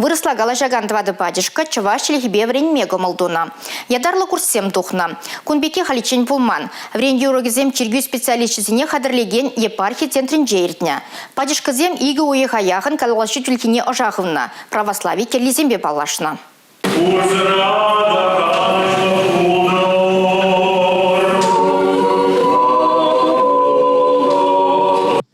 Вырӑсла калаҫакан тӑватӑ пачӑшкӑ чӑваш чӗлхипе вӗренме кӑмӑл тунӑ. Ятарлӑ курссем тухнӑ. Кун пекки халиччен пулман. Вӗрентӳ урокӗсем чиркӳ специалисчӗсене хатӗрлекен епархи центрӗнче иртнӗ. Пачӑшкӑсем икӗ уйӑха яхӑн калаҫу чӗлхине ӑша хывнӑ, православи кӗллисемпе паллашнӑ.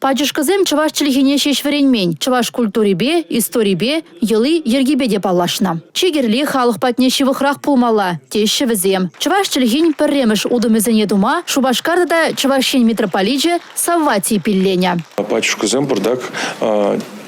Пачӑшкӑсем чӑваш чӗлхине ҫеҫ вӗренмен, чӑваш культурипе, историпе, йӑли-йӗркипе те паллашнӑ. Чи кирли халӑх патне ҫывӑхрах пулмалла, теҫҫӗ вӗсем. Чӑваш чӗлхин пӗрремӗш утӑмӗсене тума Шупашкар тата Чӑваш Ен митрополичӗ Савватий пилленӗ. Пачӑшкӑсем пӑртак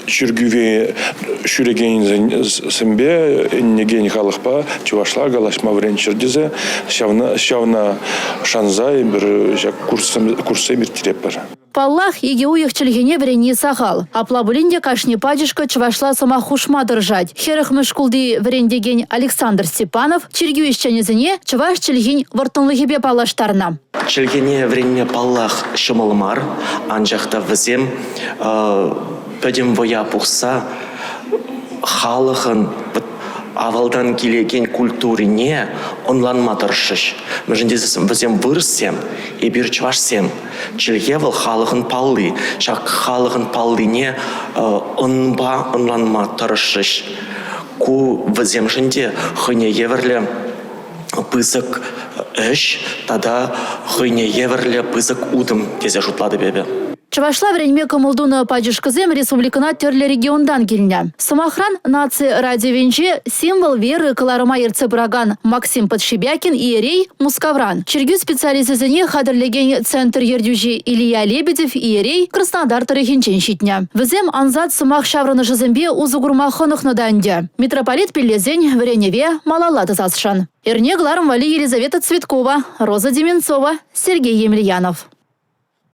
чиркӳве ҫӳрекенсемпе, ӗненекен халӑхпа чӑвашла калаҫма вӗренччӗр тесе ҫавна, ҫавна шанса эпир ҫак курссем, курссем ирттеретпӗр. Паллах, икӗ уйӑх чӗлхене вӗренни сахал. Апла пулин те кашни пачӑшкӑ чӑвашла сӑмах хушма тӑрӑшать. Хӗрӗхмӗш шкулти вӗрентекен Александр Степанов чиркӳ ӗҫченӗсене чӑваш чӗлхин вӑрттӑнлӑхӗпе паллаштарнӑ. Чӗлхене вӗренме, паллах, ҫӑмӑл мар, анчах та вӗсем пӗтӗм вӑя пухса халӑхӑн авалтан килекен культурине ӑнланма тӑрӑшрӗҫ. Мӗншӗн тесен вӗсем вырӑссем, эпир чӑвашсем. Чӗлхе вӑл халӑхӑн палли. Ҫак халӑхӑн паллине ӑнпа ӑнланма тӑрӑшрӗҫ. Ку вӗсемшӗн те хӑйне евӗрлӗ пысӑк ӗҫ тата хӑйне евӗрлӗ пысӑк утӑм тесе шутлатӑп эпӗ. Чӑвашла вӗренме кӑмӑл тунӑ пачӑшкӑсем республикӑна тӗрлӗ регионтан килнӗ. Сӑмахран, наци радиовӗнче «Символ веры» кӑларӑма ертсе пыракан Максим Подшибякин иерей Мускавран, чиркӳ специалисчӗсене хатӗрлекен центр ертӳҫи Илья Лебедев иерей Краснодар тӑрӑхӗнчен ҫитнӗ. Вӗсем ансат сӑмах ҫаврӑнӑшӗсемпе усӑ курма хӑнӑхнӑ та ӗнтӗ. Митрополит пиллесен вӗренӗве малалла тӑсасшӑн. Эрне кӑларӑм валли Елизавета Цветкова, Роза Деменцова, Сергей Емельянов.